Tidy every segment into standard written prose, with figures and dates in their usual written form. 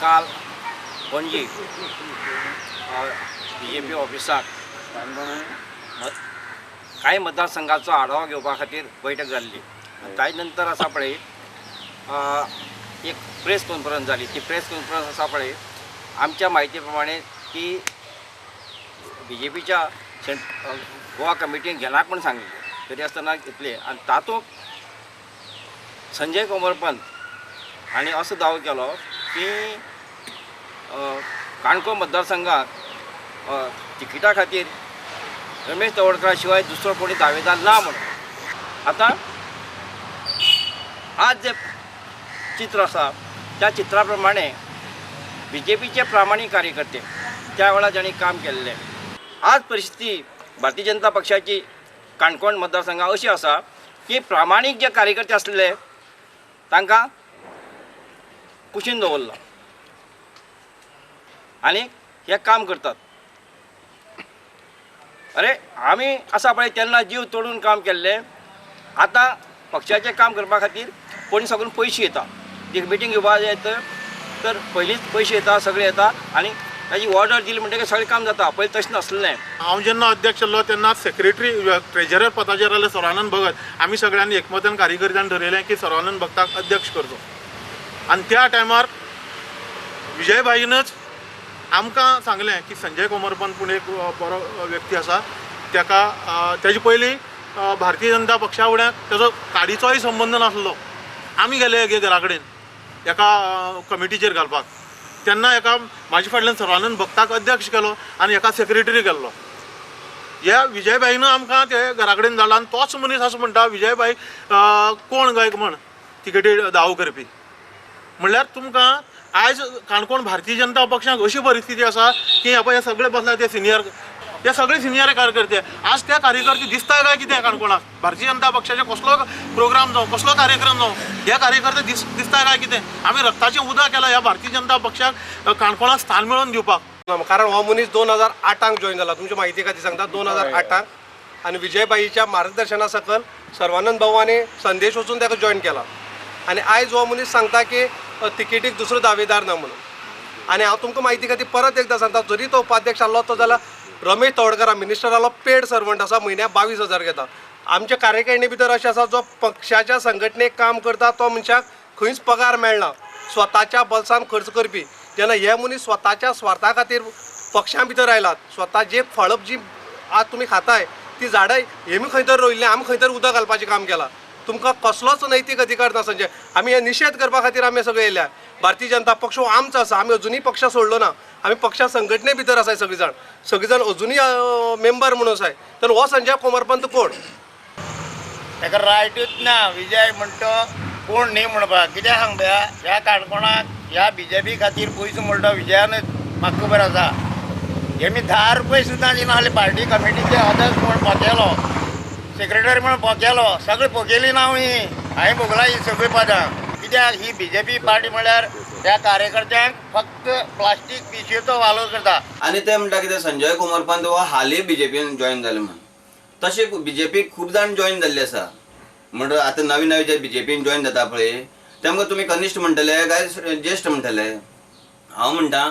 काल पणजी बीजेपी ऑफिसाक कांय मतदारसंघाचो आढावा घेवपा खातीर बैठक जाल्ली. ताजे नंतर आसा पळय एक प्रेस कॉन्फरन्स जाली. ती प्रेस कॉन्फरन्स आसा पळय आमच्या म्हायती प्रमाणे ती बीजेपीच्या गोवा कमिटीन घेनाक म्हूण सांगली, तरी आसतना घेतले. आनी तातूंत संजय कोमरपंत हांणी असो दावो केलो की काणकोण मतदारसंघाक तिकिटा खातीर रमेश तवडकरा शिवाय दुसरो कोणी दावेदार ना म्हणून. आतां आज जे चित्र आसा त्या चित्रा प्रमाणे बीजेपीचे प्रामाणीक कार्यकर्ते त्या वेळार जांणी काम केल्लें, आज परिस्थिती भारतीय जनता पक्षाची काणकोण मतदारसंघात अशी आसा की प्रामाणीक जे कार्यकर्ते आसले तांकां कुशीन दवरला आनी हे काम करतात. अरे आमी आसा पळय तेन्ना जीव तोडून काम केल्लें, आतां पक्षाचें काम करपा खातीर कोणी सगळून पयशे येता, एक मिटींग घेवपा जाय तर पयलींच पयशे येता, सगळे येता आनी ताजी ऑर्डर दिली म्हणटकीर सगळें काम जाता. पयलीं तशें नासलें. हांव जेन्ना अध्यक्ष आसलो तेन्ना सेक्रेटरी ट्रेजरर पदाचेर आसले सर्वानंद भगत. आमी सगळ्यांनी एकमतान कार्यकर्त्यान ठरयलें की सर्वानंद भगताक अध्यक्ष करचो. आनी त्या टायमार विजयभाईनच आमकां सांगलें की संजय कोमरपंत पूण एक बरो व्यक्ती आसा, ताका तेजे पयलीं भारतीय जनता पक्षा फुड्याक तेजो काडीचोय संबंद नासलो. आमी गेले एके घरा कडेन एका कमिटीचेर घालपाक, तेन्ना एका म्हाजे फाटल्यान सर्वानंद भक्ताक अध्यक्ष केलो आनी एका सेक्रेटरी केल्लो. ह्या विजयभाईन आमकां ते घरा कडेन धाडला आनी तोच मनीस असो म्हणटा विजयभाई कोण गायक म्हण तिकेटी दावो करपी. म्हणल्यार तुमकां आयज काणकोण भारतीय जनता पक्षाक अशी परिस्थिती आसा की हे पळय हे सगळे बसला ते सिनियर, हे सगळे सिनियर कार्यकर्ते. आज त्या कार्यकर्ते दिसता काय कितें काणकोणाक भारतीय जनता पक्षाचे कसलो प्रोग्राम जावं, कसलो कार्यक्रम जावं, हे कार्यकर्ते दिसता काय कितें? आमी रक्ताचें उदक केलां ह्या भारतीय जनता पक्षाक काणकोणाक स्थान मेळोवन दिवपाक. कारण हो मनीस 2008 जॉईन जाला, तुमच्या म्हायती खातीर सांगता 2008 आनी विजयभाईच्या मार्गदर्शना सकल सर्वानंद भाऊ आनी संदेश वचून ताका जॉईन केला. आनी आयज हो मनीस सांगता की तिकेटीक दुसरो दावेदार ना म्हणून. आनी हांव तुमकां म्हायती खातीर परत एकदां सांगता, जरी तो उपाध्यक्ष आसलो तो जाल्यार रमेश तवडकर मिनिस्टरालो पेड सर्वंट आसा, म्हयन्याक 22,000 घेता. आमच्या कार्यकारिणी भितर अशें आसा, जो पक्षाच्या संघटनेक काम करता तो मनशाक खंयच पगार मेळना, स्वताच्या बल्सान खर्च करपी. जेन्ना हे मनीस स्वताच्या स्वार्था खातीर पक्षां भितर आयलात, स्वता जे फळप जी आज तुमी खाताय ती झाडां हेमी खंय तर रोयिल्लीं, आमी खंय तर उदक घालपाचें काम केलां. तुमकां कसलोच नैतीक अधिकार ना संजय. आमी हे निशेध करपा खातीर आमी सगळे येयल्या. भारतीय जनता पक्ष हो आमचो आसा, आमी अजुनूय पक्ष सोडलो ना, आमी पक्षा संघटने भितर आसाय, सगळी जाण सगळी जाण अजुनूय मेंबर म्हणून आसाय. तर हो संजय कोमरपंत कोण? ताका रायटूच ना. विजय म्हणटा कोण न्ही म्हणपाक, कित्याक सांगता ह्या काणकोणाक ह्या बीजेपी खातीर पयसो म्हणटा विजयानच म्हाका खबर आसा. हेमी 10 रुपये सुद्दां दिना जाल्यार पार्टी कमिटीचे अध्यक्ष म्हूण पोकेलो, सेक्रेटरी म्हूण पोकेलो, सगळें पोकेली ना ही हांवें भोगला ही सगळीं पदां. कित्याक ही बीजेपी पार्टी म्हळ्यार त्या कार्यकर्त्यांक फक्त प्लास्टीक पिशवेचो वालोर करता. आनी ते म्हणटा कितें संजय कोमरपंत हो हालीं बीजेपीन जॉयन जाले म्हण, तशें बीजेपी खूब जाण जॉयन जाल्ले आसा. म्हणटा आतां नवी नवी जे बीजेपीन जॉयन जाता पळय तेमकां तुमी कनिश्ठ म्हणटले काय ज्येश्ठ म्हणटले? हांव म्हणटा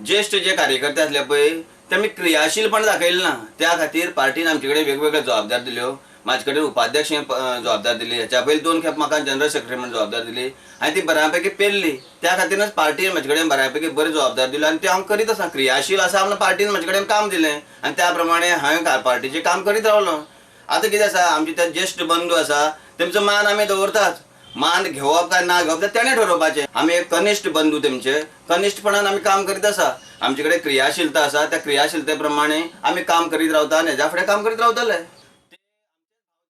ज्येश्ठ जे कार्यकर्ते आसले पळय तेमी क्रियाशीलपण दाखयलें ना, त्या खातीर पार्टीन आमचे कडेन वेगवेगळे जबाबदार दिल्यो. म्हाजे कडेन उपाध्यक्ष जबाबदार दिली, हेच्या पयलीं 2 खेप म्हाका जनरल सेक्रेटरी म्हूण जबाबदार दिली आनी ती बऱ्या पैकी पेरली. त्या खातीरच पार्टीन म्हाजे कडेन बऱ्या पैकी बरी जबाबदार दिली आनी ती हांव करीत आसा. क्रियाशील आसा म्हणून पार्टीन म्हाजे कडेन काम दिलें आनी त्या प्रमाणे हांवें पार्टीचें काम करीत रावलो. आतां कितें आसा, आमचे ते ज्येश्ठ बंधू आसा तेमचो मान आमी दवरताच. मान घेवप काय ना घेवप तें तेणें ठरोवपाचें. आमी एक कनिश्ठ बंधू, तेमचे कनिश्ठपणान आमी काम करीत आसा. आमचे कडेन क्रियाशीलता आसा, त्या क्रियाशीलते प्रमाणे आमी काम करीत रावता आनी हेज्या फुडें काम करीत रावतले.